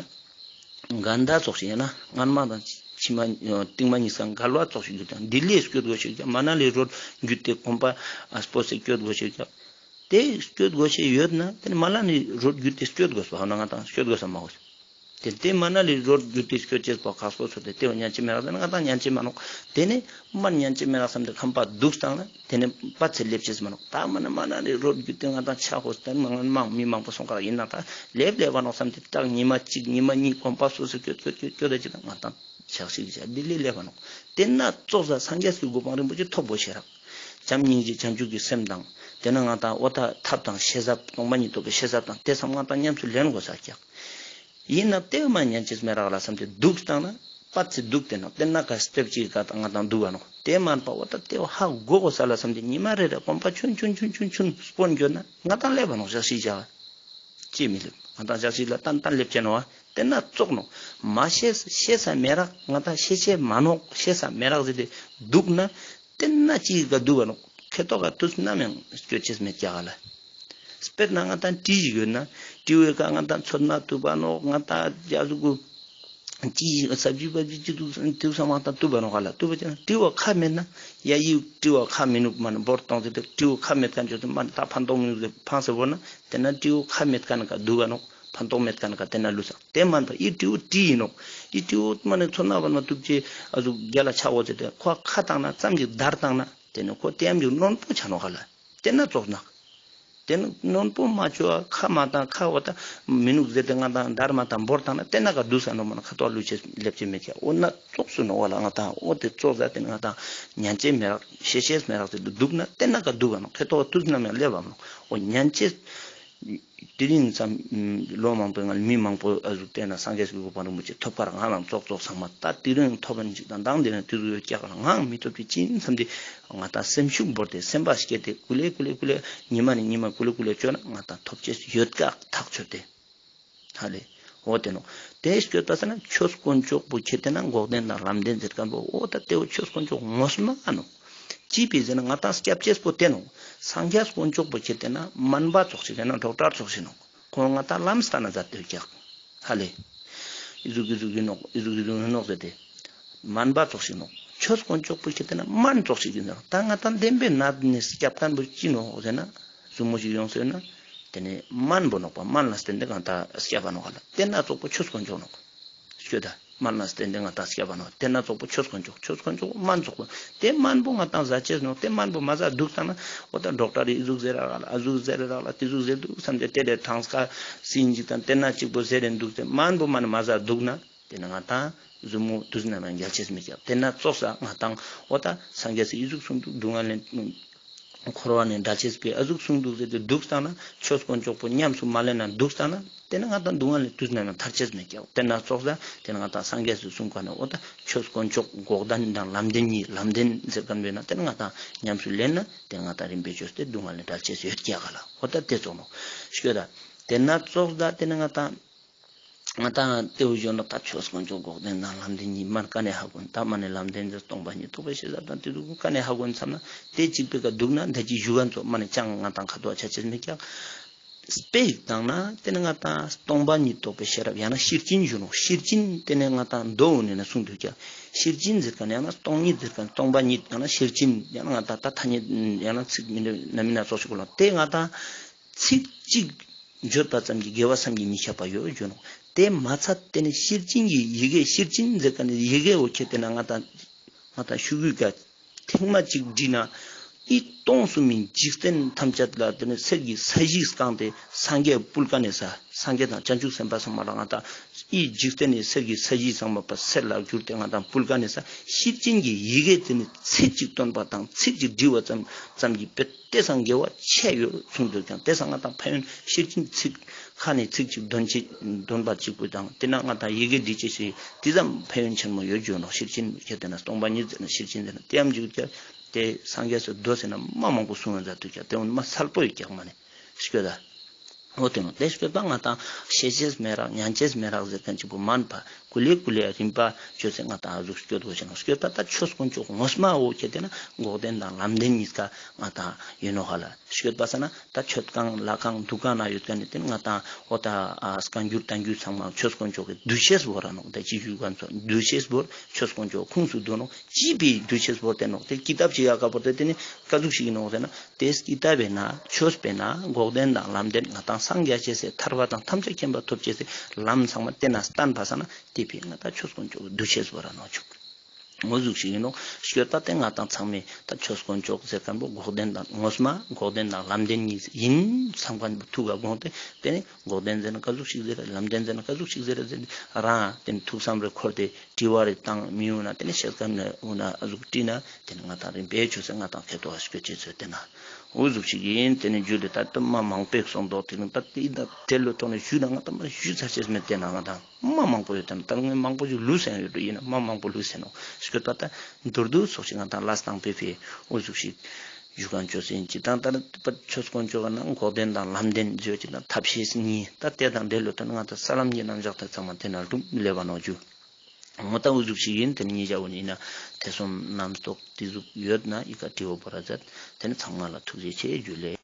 གན་ད་ཙོགས་ཤིག་ཡིན་ན་སྔན་མ་དང་ཕྱི་མ་རྟིང་མ་གཉིས་ཀ་འགལ་བ་ཙོགས་ཤིག་གྱུར་ཏེ་འདི་ལས་སྐྱོད་དགོས་ཤེས་ཀྱག། མ་ན་ལི་རོ་བརྒྱུད་དེ་གོམ་པ་སྤོས་ཏེ་སྐྱོད་དགོས་ཤེས་ཀྱག། ཏེ་སྐྱོད་དགོས་ཤེས་ཡོད་ན་ཏེ་ནི་མ་ན་ལི་རོ་བརྒྱུད་དེ་སྐྱོད་དགོས་པ་ཧོ་ན་ང་ཏང་སྐྱོད་དགོས་ས་མ་ཧོ། ཏེ་ཏེ་མ་ན་ལི་རོ་བརྒྱུད་དེ་སྐྱོད་ཅེས་པོ་ཁག་པོ་ཚོ་ཏེ་ཏེ་བོ་ཉན་ཅེས་མེད་རག་ཟེར་ན་ང་ཏང་ཉན་ཅེས་མ་ནོག། ཏེ་ནེ་མ་ཉན་ཅེས་མེད་རག་བསམ་སྟེ་ཁམས་པ་འདུག་སྟངས་ན་ཏེ་ནེ་པ་ཚེ་ལེབ་ཅེས་མ་ནོག། ད་མ་ན་མ་ན་ལི་རོ་བརྒྱུད་དེ་ང་ཏང་ཆ་ཧོ་སྟེ་མ་ང་མང་མི་མང་པོ་སོང་ཀ་རག་ཡིན་ན་ད་ལེབ་ལེབ་བ་ནོག་བསམ་སྟེ་ཏག་ཉི་མ་གཅིག་ཉི་མ་གཉིས་གོམ་པ་སོ་སོ་སྐྱོད་སྐྱོད་སྐྱོད་སྐྱོད་ད་ཅི་ད་ང་ཏང་ཆགས་ཤིག་བྱ་འདི་ལས་ལེབ་བ་ནོག། ཏེ་ན་ཙོགས་ས་སངས་རྒྱས་ཀྱི་གོ་འཕང་རིན་པོ་ཆེ་ཐོབ་དགོས་ཤེས་རག། བྱམས་སྙིང་རྗེ་བྱང་ཆུབ་ཀྱི་སེམས་དང་ཏེ་ན་ང་ཏང་འོ་ད་ཐབས་དང་ཤེས་རབ་སྟོང་པ་ཉིད་རྟོགས་པའི་ཤེས་རབ་དང་ཏེ་ཚང་མ་ང་ཏང་ཉམས་སུ་ལེན་དགོས་ས་ཀྱག། ཡིན་ན་ཏེ་མ་ཉན་ཅེས་མེད་རག་ལ་བསམ་སྟེ་འདུག་སྟངས་ན་པ་ཚེ་འདུག་སྟེ་ན་ཏེ་ན་ཀ་སྟེབ་ཅིག་ག་ང་ཏང་འདུག་བ་ནོག། ཏེ་མན་པ་འོ་ད་ཏེ་བོ་ཧ་གོ་དགོས་ས་ལ་བསམ་སྟེ་ཉི་མ་རེ་རེ་གོམ་པ་ཆུན་ཆུན་ཆུན་ཆུན་ཆུན་སྤོན་གྱོད་ན་ང་ཏང་ལེབ་བ་ནོག་ཞག་ཤིག་བྱ་བ། ཅི་མི་ལེབ། ང་ཏང་ཞག་ཤིག་ལ་ཏན་ཏན་ལེབ་ཅེས་ནོག་བ། ཏེ་ན་ཙོགས་ནོག། མ་ཤེས་ཤེས་ས་མེད་རག། ང་ཏང་ཤེས་ཤེས་མ་ནོག། ཤེས་ས་མེད་རག་ཟེར་ཏེ་འདུག་ན་ཏེ་ན་ཅི་ག་འདུག་བ་ནོག། ཁེ་ཏོག་ག་དུས་ནམ་ཡང་སྐྱོད་ཅེས་མེད་ཀྱག་ལ། དཔེར་ན་ང་ཏང་གྲི་ཞིག་ཡོད་ན་གྲི་བོའི་ཀ་ང་ཏང་ཚོད་མ་བཏུབ་བ་ནོག། ང་ཏང་ཡ་ཟུག་གུ་ཅི་ཞིག་ས་བཞི་བ་བཞི་ཅི་འདུག་ཏུ་ས་མ་ཏང་བཏུབ་བ་ནོག་ག་ལ། བཏུབ་བ་ཅི་ན་གྲི་བོ་ཁ་མེད་ན་ཡ་ཡི་གྲི་བོ་ཁ་མི་ནུག་མ་ན་འབོར་གཏོང་ཏེ་གྲི་བོ་ཁ་མེད་ཁན་ཅོ་ཏེ་མ་ན་ད་ཕན་ཐོགས་མི་ནུག་ཟེར་ཕངས་ཟེར་བོ་ན་ཏེ་ན་གྲི་བོ་ཁ་མེད་ཁན་ཀ་འདུག་ག་ནོག། ཕན་ཐོགས་མེད་ཁན་ཀ་ཏེ་ན་ལུས་སང་། ཏེ་མན་པ་འི་དྲིའུ་དྲི་ཨིན་ནོག། འི་དྲིའུ་མ་ནེ་ཚོར་ན་བར་མ་ཐུག་ཅེས་ཨ་ཟུག་རྒྱལ་ལ་ཆ་འོ་ཟེར་ཏེ་ཁོ་ཁ་བཏང་ན་ཙམ་ཞིག་བརྡར་བཏང་ན་ཏེ་ནེ་ཁོ་ཏེ་ཡམ་ཞིག་རྣོན་པོ་ཆ་ནོག་ཧ་ལ། ཏེ་ན་ཙོགས་ན། ཏེ་ནེ་རྣོན་པོ་མ་ཆོ་བ་ཁ་མ་བཏང་ཁ་འོ་ད་མི་ནུག་ཟེར་ཏེ་ང་དང་བརྡར་མ་བཏང་བོར་བཏང་ན་ཏེ་ན་ཀ་དུག་ས་ནོག་མ་ན་ཁ་ཐོག་ལུས་ཅེས་ལེབ་ཅེས་མེད་ཀྱག། འོ་ན་ཙོགས་སུ་ནོག་བ་ལ་ང་དང་འོ་ཏེ་ཙོགས་ཟ་ཏེ་ནེ་ང་དང་ཉན་ཅེས་མེད་རག་ཤེས་ཅེས་མེད་རག་ཟེར་ཏེ་དུག་ན་ཏེ་ན་ཀ་དུག་ག་ནོག། ཁེ་ཐོག་དུས་ནམ་ཡང་ལེབ་བ་མ་ནོག། འོ་ཉན་ཅེས། དེ་རིང་ཙམ་ལོ་མང་པོའི་ངལ་མི་མང་པོ་ཨ་ཟུག་བལྟས་ན་སངས་རྒྱས་སི་གོ་འཕང་རིན་པོ་ཆེ་ཐོབ་ཁར་ང་རང་ཙོགས་ཙོགས་ཚང་མ་ད་དེ་རིང་ཐོབ་པ་ནི་ཅིག་དང་མདང་དེ་རིང་དེ་ཟུག་ཡོད་ཀྱག་ལ་ངའང་མི་ཐོབ་ཅིག་ཅི་ཡིན་བསམ་སྟེ་ང་ད་སེམས་ཤུགས་བོར་ཏེ་སེམས་པ་སྐྱེད་དེ་ཀུ་ལེ་ཀུ་ལེ་ཀུ་ལེ་ཉི་མ་ནི་ཉི་མ་ཀུ་ལེ་ཀུ་ལེ་བཅོ་ན་ང་ད་ཐོབ་ཅེས་ཡོད་ཀྱག་ཐག་ཆོད་དེ། ཧ་ལེ། འོ་དེ་ནོ། དེ་སྐྱོད་པ་ས་ན་ཆོས་དཀོན་མཆོག་པོ་ཁྱེར་ཏེ་ན་འགོག་བདེན་དང་ལམ་བདེན་ཟེར་ཁན་པོ་འོ་ད་དེ་བོ་ཆོས་དཀོན་མཆོག་ངོ་མ་ནོ། ཅི་ཕི་ཟེར་ན་ང་ཏང་སྐྱབས་ཅེས་པོ་དེ་ནོ། སངས་རྒྱས་དཀོན་མཆོག་པོ་ཁྱེར་ཏེ་ན་སྨན་པ་ཙོགས་ཤིག་ཡང་ན་ཌོག་ཊར་ཙོགས་ཤིག་ནོ། ཁོང་ང་ཏང་ལམ་སྟན་ན་མཛད་དེ་ཀྱག། ཧ་ལེ། ཨི་ཟུག་ཨི་ཟུག་ཨིན་ནོག་ཨི་ཟུག་ཨི་ཟུག་ཨིན་ནོག་ཟེར་ཏེ། སྨན་པ་ཙོགས་ཤིག་ནོ། ཆོས་དཀོན་མཆོག་པོ་ཁྱེར་ཏེ་ན་སྨན་ཙོགས་ཤིག་ཨིན་ནོ། ད་ང་ཏང་བདེན་པའི་ནད་ནི་སྐྱོབ་ཁན་པོ་ཅི་ནོ་ཟེར་ན། ཟུར་མོ་ཞིག་ཡོང་ཟེར་ན། དེ་ནི་སྨན་པོ་ནོག་པ། སྨན་ལ་བརྟེན་ཏེ་ང་ཏང་སྐྱོབ་པ་ནོག་ལ། དེ་ན་ཙོགས་པོ་ཆོས་དཀོན་མཆོག་ནོག། ཤོད་ད། སྨན་ལ་བརྟེན་ཏེ་ང་ཏང་སྐྱོབ་པ་ནོག། དེ་ན་ཙོགས་པོ་ཆོས་དཀོན་མཆོག། ཆོས་དཀོན་མཆོག་སྨན་ཙོགས་པོ། དེ་སྨན་པོ་ང་ཏང་ཟ་ཅེས་ནོག། དེ་སྨན་པོ་མ་ཟ་དུག་ཙ་ན། འོ་ད་ཌོག་ཊར་ཨི་ཟུག་ཟེར་རག་ལ་ཨ་ཟུག་ཟེར་རག་ལ་དེ་ཟུག་ཟེར་དུག་བསམ་སྟེ་དེ་ལས་གྲངས་ཀ་སྲིན་ཅིག་དང་དེ་ན་ཅིག་པོ་ཟེར་རེ་དུག་སྟེ་སྨན་པོ་མ་ནི་མ་ཟ་དུག་ན། དེ་ན་ང་ཏང་ཟུར་མོ་དུས་ནམ་ཡང་རྒྱལ་ཅེས་མི་སྐྱོབ། དེ་ན་ཙོགས་ས་ང་ཏང་འོ་ད་སངས་རྒྱས་སི་ཨི་ཟུག་གསུངས་དུག། སྡུག་བསྔལ་ནི་འཁོར་བ་ནས་འདྲལ་ཅེས་པའི་ཨ་ཟུག་གསུངས་དུག་ཟེར་ཏེ་དུག་ཙ་ན་ཆོས་དཀོན་མཆོག་པོ་ཉམས་སུ་མ་ལེན་ན་དུག་ཙ་ན་དེ་ན་ང་ཏང་སྡུག་བསྔལ་ནི་དུས་ནམ་ཡང་ཐར་ཅེས་མི་སྐྱོབ། དེ་ན་ཙོགས་ས་དེ་ན་ང་ཏང་སངས་རྒྱས་སི་གསུང་ཁན་ནི་འོ་ད་ཆོས་དཀོན་མཆོག་འགོག་བདེན་དང་ལམ་བདེན་གཉིས། ལམ་བདེན་ཟེར་ཁན་བོ་ན་དེ་ན་ང་ཏང་ཉམས་སུ་ལེན་ན་དེ་ང་ཏང་རིམ་པས་བཅོས་ཏེ་སྡུག་བསྔལ་ནས་འདྲལ་ཅེས་ཡོད་ཀྱག་ག་ལ། འོ་ད་དེ་ཙོགས་ནོ། ཤོད་ད། དེ་ན་ཙོགས་ད་དེ་ན་ང་ཏང་ང་ཏང་དེ་བོ་ཞུ་ན་ད་ཆོས་དཀོན་མཆོག་འགོག་བདེན་དང་ལམ་བདེན་གཉིས་མ་ནི་ཀ་ནས་ཧ་གོ་ན། ད་མ་ནི་ལམ་བདེན་ཟེར་སྟོང་པ་ཉིད་རྟོགས་པའི་ཤེས་རབ་དང་དེ་ཟུག་ཀ་ནས་ཧ་གོ་ན་བསམ་ན་དེ་གཅིག་པོའི་ཀ་དུག་ན་ད་ཅི་ཞུ་ཁན་ཙོགས་མ་ནི་ཅང་ང་ཏང་ཁ་ཐོག་ཆ་ཅེས་མི་སྐྱོབ། དཔེ་ཞིག་བཏང་ན་དེ་ནི་ང་ཏང་སྟོང་པ་ཉིད་རྟོགས་པའི་ཤེས་རབ་ཡང་ན་ཤེར་ཕྱིན་ཞུ་ནོག། ཤེར་ཕྱིན་དེ་ནི་ང་ཏང་མདོ་བོ་ནས་ན་གསུངས་དུག་ཀྱག། ཤེར་ཕྱིན་ཟེར་ཁན་ཡང་ན་སྟོང་ཉིད་ཟེར་ཁན་སྟོང་པ་ཉིད་ཡང་ན་ཤེར་ཕྱིན་ཡང་ན་ང་ཏང་ད་ཐ་སྙད་ཡང་ན་ཚིག་མི་འདྲ་མི་སྣ་ཙོགས་ཤིག་གོ་ལ་དེ་ང་ཏང་ཚིག་གཅིག་བརྗོད་པ་ཙམ་གྱིས་དགེ་བ་བསམ་གྱིས་མི་ཁྱབ་པ་ཡོད་ཞུ་ནོག། དེ་མ་ཚད་དེ་ནི་ཤེར་ཕྱིན་གྱི་ཡི་གེ། ཤེར་ཕྱིན་ཟེར་ཁན་ནི་ཡི་གེ་བོ་ཁྱེར་ཏེ་ན་ང་ཏང་ང་ཏང་ཤུ་གུའི་ཀ་ཐེངས་མ་གཅིག་བྲིས་ན་ཨི་སྟོང་གསུམ་མི་འཇིག་རྟེན་ཐམས་ཅད་ལ་དེ་ནི་གསེར་གྱི་ས་གཞི་བཀང་སྟེ་སངས་རྒྱས་ཕུལ་ཀ་ནས་ས། སངས་རྒྱས་དང་བྱང་ཆུབ་སེམས་དཔའ་ཚང་མ་ལ་ང་ཏང་ཨི་འཇིག་རྟེན་ནི་གསེར་གྱི་ས་གཞི་ཚང་མ་པ་གསེར་ལ་གྱུར་ཏེ་ང་ཏང་ཕུལ་ཀ་ནས་ས། ཤེར་ཕྱིན་གྱི་ཡི་གེ་དེ་ནི་ཚིག་གཅིག་བཏོན་པ་དང་ཚིག་གཅིག་བྲིས་པ་ཙམ་ཙམ་གྱིས་དཔེ་དེ་སང་དགེ་བ་ཆེ་ཡོད་གསུངས་འདུག་ཀྱང་དེ་སང་ང་ཏང་ཕན་ཡོན་ཤེར་ཕྱིན་ཚིག་ཁ་ནས་ཚིག་གཅིག་འདོན་ཅིག་འདོན་པ་གཅིག་པུ་དང་དེ་ན་ང་ཏང་ཡི་གེ་འབྲི་ཅེས་ཤིག་དེ་ཙམ་ཕན་ཡོན་ཆེན་མོ་ཡོད་ཞུ་ནོག། ཤེར་ཕྱིན་ཁྱེར་ཏེ་ན་སྟོང་པ་ཉིད་ཟེར་ན་ཤེར་ཕྱིན་ཟེར་ན་དེ་ཡང་འཇུག་ཀྱང་དེ་སངས་རྒྱས་སི་མདོ་ཟེར་ན་མ་མང་པོ་གསུང་ཡོད་མཛད་འདུག་ཀྱང་དེ་འོ་ན་མ་གསལ་པོ་ཡོད་ཀྱག་མ་ནི་ཤོད་ད། འོ་དེ་ནོ་དེ་ཤོད་པ་ང་ཏང་ཤེས་ཅེས་མེད་རག་ཉན་ཅེས་མེད་རག་ཟེར་ཁན་ཅིག་པོ་མན་པ་ཀུ་ལེ་ཀུ་ལེ་རིམ་པ་བཅོས་ཏེ་ང་ཏང་ཨ་ཟུག་སྐྱོད་དགོས་ཤེ་ནོག། སྐྱོད་པ་ད་ཆོས་དཀོན་མཆོག་ངོ་མ་འོ་ཁྱེར་ཏེ་ན་འགོག་བདེན་དང་ལམ་བདེན་གཉིས་ཀ་ང་ཏང་ཡོད་ནོག་ཧ་ལ། སྐྱོད་པ་ས་ན་ད་མཆོད་ཁང་ལྷ་ཁང་འདུ་ཁང་ན་ཡོད་ཁན་ནི་དེ་ནི་ང་ཏང་འོ་ད་ཨ་བཀའ་འགྱུར་བསྟན་འགྱུར་ཚང་མ་ཆོས་དཀོན་མཆོག་གི་འདུ་ཤེས་བོར་ར་ནོག། ད་ཅི་ཞུ་ཁན་ཚོ་འདུ་ཤེས་བོར་ཆོས་དཀོན་མཆོག་ཁུངས་སུ་འདུ་ནོག། ཅི་ཕི་འདུ་ཤེས་བོར་ཏེ་ནོག། དེ་ཀི་ཏབ་ཅིག་ཡ་ཀ་བོར་ཏེ་དེ་ནི་ཀ་ཟུག་ཤིག་ནོག་ཟེར་ན། དེ་ཀི་ཏབ་བེ་ན་ཆོས་པེ་ན་འགོག་བདེན་དང་ལམ་བདེན་ང་ཏང་སངས་རྒྱ་ཅེས་སི་ཐར་པ་དང་ཐམས་ཅད་མཁྱེན་པ་ཐོབ་ཅེས་སི་ལམ་ཚང་མ་དེ་ན་སྟན་པ་ས་ན་དེ་ཕི་ང་ཏང་ཆོས་དཀོན་མཆོག་འདུ་ཤེས་བོར་ར་ནོག་ཆུག། འོ་ཟུག་ཤིག་ཨིན་ནོག། སྐྱོད་པ་དེ་ང་ཏང་ཚང་མས་ད་ཆོས་དཀོན་མཆོག་ཟེར་ཁན་པོ་འགོག་བདེན་དང་ངོ་མ་འགོག་བདེན་དང་ལམ་བདེན་གཉིས་ཨིན་བསམ་ཁན་པོ་ཐུགས་ཀ་དགོངས་ཏེ་དེ་ནི་འགོག་བདེན་ཟེར་ན་ཀ་ཟུག་ཤིག་ཟེར་ར་ལམ་བདེན་ཟེར་ན་ཀ་ཟུག་ཤིག་ཟེར་ར་ཟེར་རང་དེ་ནི་ཐུགས་བསམ་རེ་འཁོར་ཏེ་དྲི་བ་རེ་བཏང་མི་འོང་ན་དེ་ནི་ཤེས་ཁན་ནི་འོང་ན་ཨ་ཟུག་དྲིས་ན་དེ་ནི་ང་ཏང་རིམ་པས་ཆོས་ཟེར་ང་ཏང་ཁེ་ཏོ་ཨ་སྐྱོད་ཅེས་ཟེར་དེ་ན་འོ་ཟུག་ཤིག་ཨིན། དེ་ནི་རྒྱུད་ལས་ད་དུ་མ་མང་པོ་སོང་དོག་དེ་ནི་ད་དེ་ད་དེ་ལོ་ཐོག་ནས་ཞུས་ན་ང་ཏང་མ་ཞུས་ཚར་ཅེས་མེད་དེ་ན་ང་ཏང་མ་མང་པོ་ཡོད་དེ་ན་ད་ངས་མང་པོ་ཞིག་ལུས་ཟེར་ཡོད་དུ་ཨིན་ན་མ་མང་པོ་ལུས་ཟེར་ནོག་སྐྱོད་པ་ད་མདོར་བསྡུས་ཚོགས་ཤིག་ང་ཏང་ལ་སྟངས་པེ་ཕི་འོ་ཟུག་ཤིག་ཞུ་ཁན་ཆོས་ཟེར་ཅིག་དང་ད་ཆོས་དཀོན་མཆོག་ན་འགོག་བདེན་དང་ལམ་བདེན་ཟེར་ཅིག་དང་ཐབས་ཤེས་གཉིས་ད་དེ་དང་འབྲེལ་ལོ་ད་ང་ཏང་ས་ལམ་གྱི་རྣམ་གཞག་ད་ཚང་མ་དེ་ན་ལུམ་ལེབ་བ་ནོག་ཞུ། འོ་ད་འུ་ཟུག་ཤིག་ཨིན། དེ་ནི་ཉེ་ཞ་འོ་ནི་ཨིན་ན་ཐེ་ཚོམ་རྣམ་རྟོག་དེ་ཟུག་ཡོད་ན་ཨི་ཀ་དྲི་བ་བོར་ར་མཛད། དེ་ནི་ཚང་མ་ལ་ཐུགས་རྗེ་ཆེ་ཞུ་ལེ།